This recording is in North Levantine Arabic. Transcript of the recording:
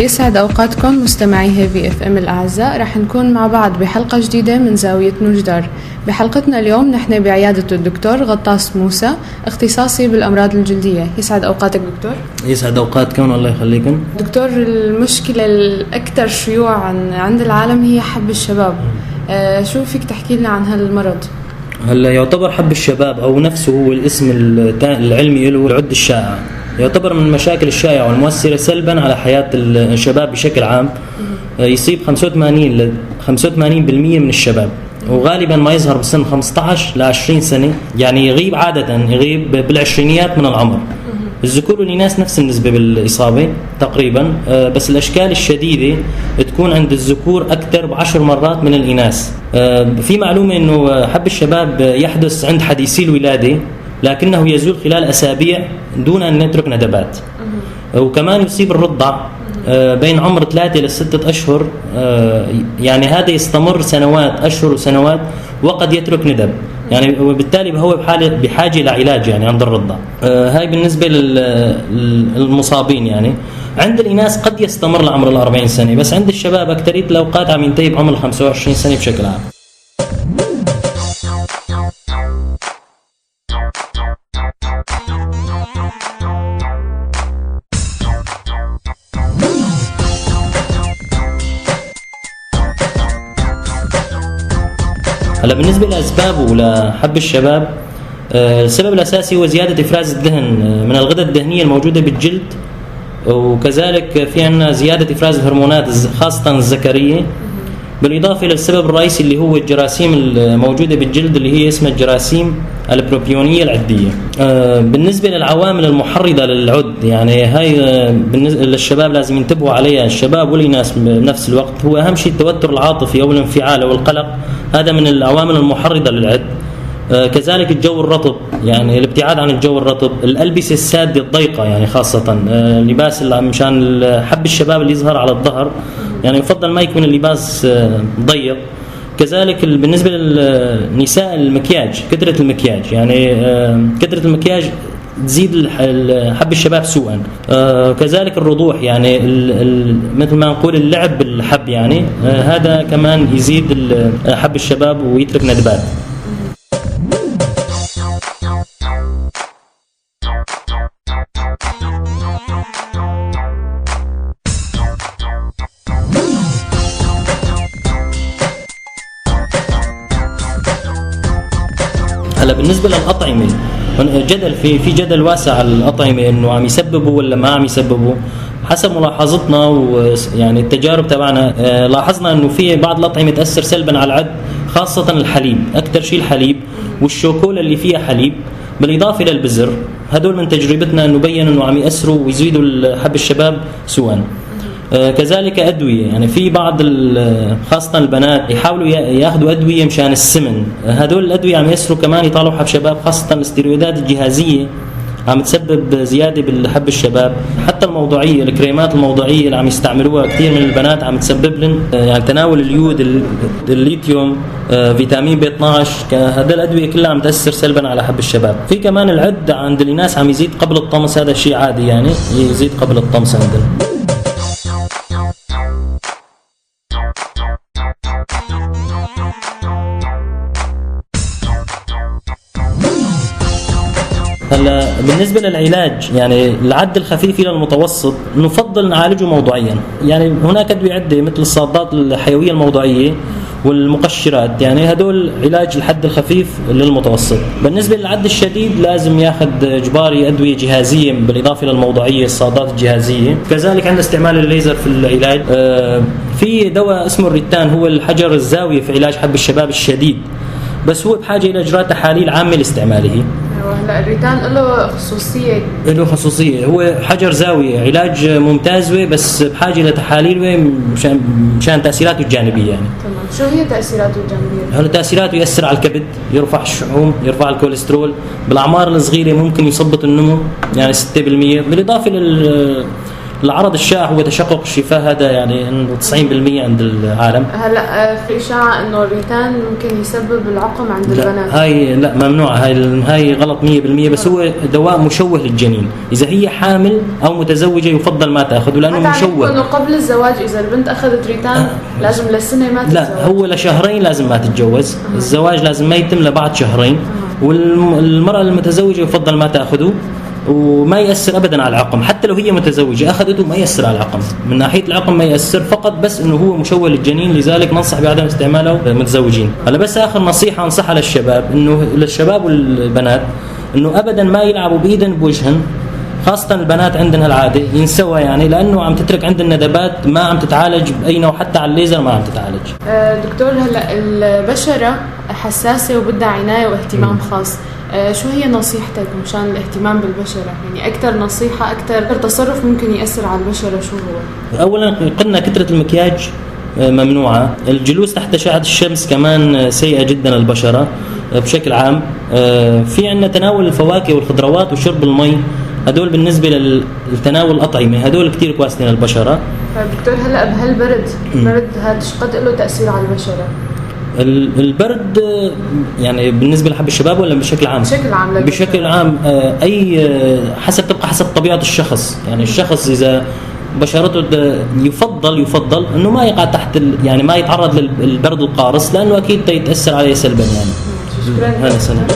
يسعد أوقاتكم مستمعي هيفي FM الأعزاء. رح نكون مع بعض بحلقة جديدة من زاوية نوجدار. بحلقتنا اليوم نحن بعيادة الدكتور غطاس موسى، اختصاصي بالأمراض الجلدية. يسعد أوقاتك دكتور. يسعد أوقاتكم، الله يخليكم. دكتور، المشكلة الأكثر شيوعا عند العالم هي حب الشباب. شو فيك تحكي لنا عن هالمرض؟ هلا يعتبر حب الشباب أو نفسه هو الاسم العلمي له العد الشائع، يعتبر من المشاكل الشائعة والمؤثرة سلبا على حياة الشباب بشكل عام. يصيب 85 ل 85% من الشباب، وغالبا ما يظهر بسن 15 ل 20 سنة، يعني يغيب عادة، يغيب بالعشرينيات من العمر. الذكور والإناث نفس النسبة بالإصابة تقريبا، بس الأشكال الشديدة تكون عند الذكور أكثر ب10 مرات من الإناث. في معلومة أنه حب الشباب يحدث عند حديثي الولادة، لكنه يزول خلال أسابيع دون أن يترك ندبات. وكمان يصيب الرضع بين عمر 3 إلى 6 أشهر، يعني هذا يستمر سنوات، أشهر وسنوات، وقد يترك ندب، يعني وبالتالي هو بحاجة لعلاج يعني عند الرضع. هاي بالنسبة للمصابين. يعني عند الإناث قد يستمر لعمر 40 سنة، بس عند الشباب أكثرية الأوقات عم ينتهي بعمر 25 سنة بشكل عام. هلا بالنسبة لأسبابه لحب الشباب، السبب الأساسي هو زيادة إفراز الدهن من الغدد الدهنية الموجودة بالجلد، وكذلك في عندنا زيادة إفراز الهرمونات خاصة الذكرية، بالإضافة إلى السبب الرئيسي اللي هو الجراثيم الموجودة بالجلد اللي هي اسمها الجراثيم البروبيونية العدية. بالنسبة للعوامل المحرضة للعد، يعني هاي بالنسبة للشباب لازم ينتبهوا عليها، الشباب والإناث بنفس الوقت. هو أهم شيء التوتر العاطفي أو الانفعال أو القلق، هذا من العوامل المحرضة للعد. كذلك الجو الرطب، يعني الابتعاد عن الجو الرطب، الألبسة السادة الضيقة، يعني خاصة اللباس اللي مشان حب الشباب اللي يظهر على الظهر، يعني يفضل ما يكون اللباس ضيق. كذلك بالنسبة للنساء المكياج، كثرة المكياج، يعني كثرة المكياج تزيد حب الشباب سوءا. كذلك الرضوح، يعني مثل ما نقول اللعب بالحب، يعني هذا كمان يزيد حب الشباب ويترك ندبات. هلا بالنسبة للأطعمة، جدل في جدل واسع على الأطعمة إنه عم يسببوا ولا ما عم يسببوا. حسب ملاحظتنا ويعني التجارب تبعنا، لاحظنا إنه في بعض الأطعمة تأثر سلبا على العد، خاصة الحليب، أكثر شيء الحليب والشوكولا اللي فيها حليب، بالإضافة للبزر. هدول من تجربتنا إنه بين إنه عم يأثروا ويزيدوا حب الشباب سوءا. كذلك أدوية، يعني في بعض خاصة البنات يحاولوا ياخذوا أدوية مشان السمن، هدول الأدوية عم يأثروا كمان يطالعوا حب شباب، خاصة الاستيرويدات الجهازية عم تسبب زيادة بالحب الشباب. حتى الموضعية، الكريمات الموضعية اللي عم يستعملوها كثير من البنات عم تسبب لهم، يعني تناول اليود، الليثيوم، فيتامين بي 12، هدول الأدوية كلها عم تأثر سلبا على حب الشباب. في كمان العد عند الإناث عم يزيد قبل الطمس، هذا شيء عادي، يعني يزيد قبل الطمس عندنا. هلا بالنسبة للعلاج، يعني العد الخفيف إلى المتوسط نفضل نعالجه موضوعيا، يعني هناك أدوية عدة مثل الصادات الحيوية الموضعية والمقشرات، يعني هدول علاج الحد الخفيف للمتوسط. بالنسبة للعد الشديد لازم ياخذ إجباري أدوية جهازية بالإضافة للموضعية، الصادات الجهازية. كذلك عندنا استعمال الليزر في العلاج. في دواء اسمه الريتان، هو الحجر الزاوية في علاج حب الشباب الشديد، بس هو بحاجة إلى إجراء تحاليل عامة لاستعماله. هلا الريتان له خصوصية، له خصوصية، هو حجر زاوية، علاج ممتاز، بس بحاجة لتحاليل مشان تأثيراته الجانبية. يعني تمام، شو هي تأثيراته الجانبية؟ هلا تأثيراته يأثر على الكبد، يرفع الشحوم، يرفع الكوليسترول، بالأعمار الصغيرة ممكن يثبط النمو يعني 6%، بالإضافة العرض الشائع هو تشقق الشفاه، هذا يعني انه 90% عند العالم. هلا في اشاعة انه الريتان ممكن يسبب العقم عند لا البنات. هاي لا ممنوعة، هاي غلط 100%. بس هو دواء مشوه للجنين، اذا هي حامل او متزوجة يفضل ما تاخذه لانه مشوه. انه قبل الزواج اذا البنت اخذت ريتان لازم للسنة ما تتزوج. لا، هو لشهرين لازم ما تتجوز. الزواج لازم ما يتم لبعد شهرين. والمرأة المتزوجة يفضل ما تأخذه وما يأثر أبدا على العقم، حتى لو هي متزوجة أخذته ما يأثر على العقم، من ناحية العقم ما يأثر، فقط بس إنه هو مشوه للجنين، لذلك ننصح بعدم استعماله المتزوجين. هلا بس آخر نصيحة أنصحها للشباب، إنه للشباب والبنات إنه أبدا ما يلعبوا بإيدن بوجهن، خاصة البنات عندنا العادة ينسوها يعني، لأنه عم تترك عندنا ندبات ما عم تتعالج بأي نوع، حتى على الليزر ما عم تتعالج. دكتور، هلا البشرة حساسة وبدها عناية واهتمام خاص، شو هي نصيحتك مشان الاهتمام بالبشرة؟ يعني أكثر نصيحة، أكثر تصرف ممكن يأثر على البشرة شو هو؟ أولا قلنا كثرة المكياج ممنوعة، الجلوس تحت أشعة الشمس كمان سيئة جدا للبشرة بشكل عام، في عندنا تناول الفواكه والخضروات وشرب المي، هدول بالنسبة لتناول الأطعمة هدول كثير كويسين للبشرة. طيب دكتور، هلا بهالبرد، البرد هذا شقد له تأثير على البشرة؟ البرد يعني بالنسبة لحب الشباب ولا بشكل عام؟ بشكل عام للبشرة. بشكل عام أي حسب، تبقى حسب طبيعة الشخص، يعني الشخص إذا بشرته يفضل انه ما يقع تحت يعني ما يتعرض للبرد القارص، لانه اكيد يتاثر عليه سلبا يعني. شكرا. هلا سلام.